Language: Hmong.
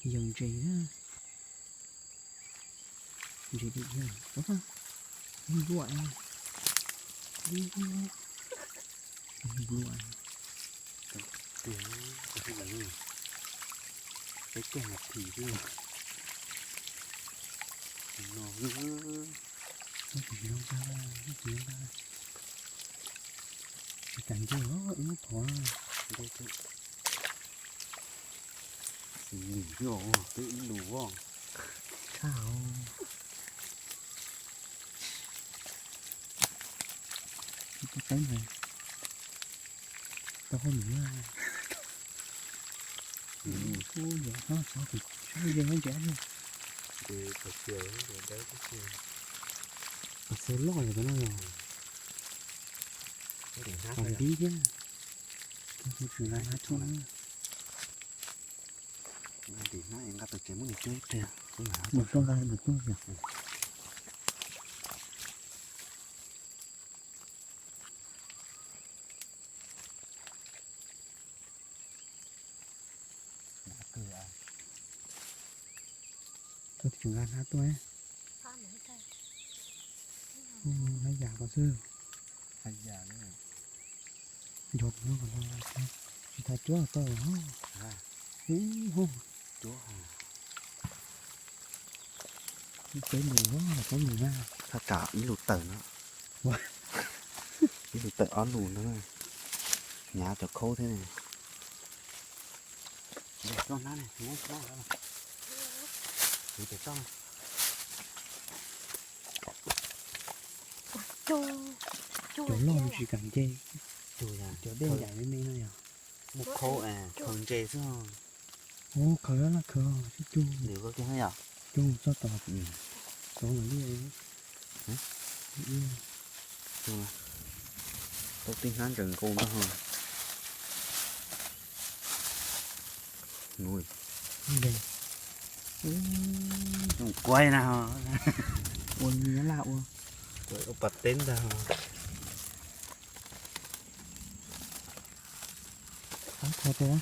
Yawg ntses na, ntses dim yawg, ub, npluam, npluam. Peb caug nas this xwb. No, tsis tsis no ntag, tsis no ntag. Tsis kam nce os, ib lub qhov. Xis lim xwb os, twb ib lus os. Tshaj os. Ib tug teeb ntawd tau hauj lwm na. Ub, yog no xyov kuv tsis muaj ze nyob ntsia li. Ces txaus loj yog tus no yog. Qos npib thiab. Kuv tsis nqa hnab tuaj na. Nqa tus tsev muab nws cuab ib pliag. Nws tuaj nqa nws tuaj yog. Koj tsis nqa hnab tuaj. Hnab yam ko xwb. Nco no tsis tas cuab tau. Ub, peb lus, peb lus na. Thaj tsam ib lus tawm no. Ib lus tawm ob lus no. Hnyav cov khaub thiab ne. Cov loj tsis kam nce. Cov dej ncaim me me no yog. Muaj khaub khaws ntses xwb. Ub, khaws laj khaws sib cug. Cug txog tom, tom lawm li. Tau tib hnab ntsaws nkaus ntag ho. Kuaib na ho. Ua li nyob laj ua. Kuaib ua pas teb ntag ho. Qab kho rau.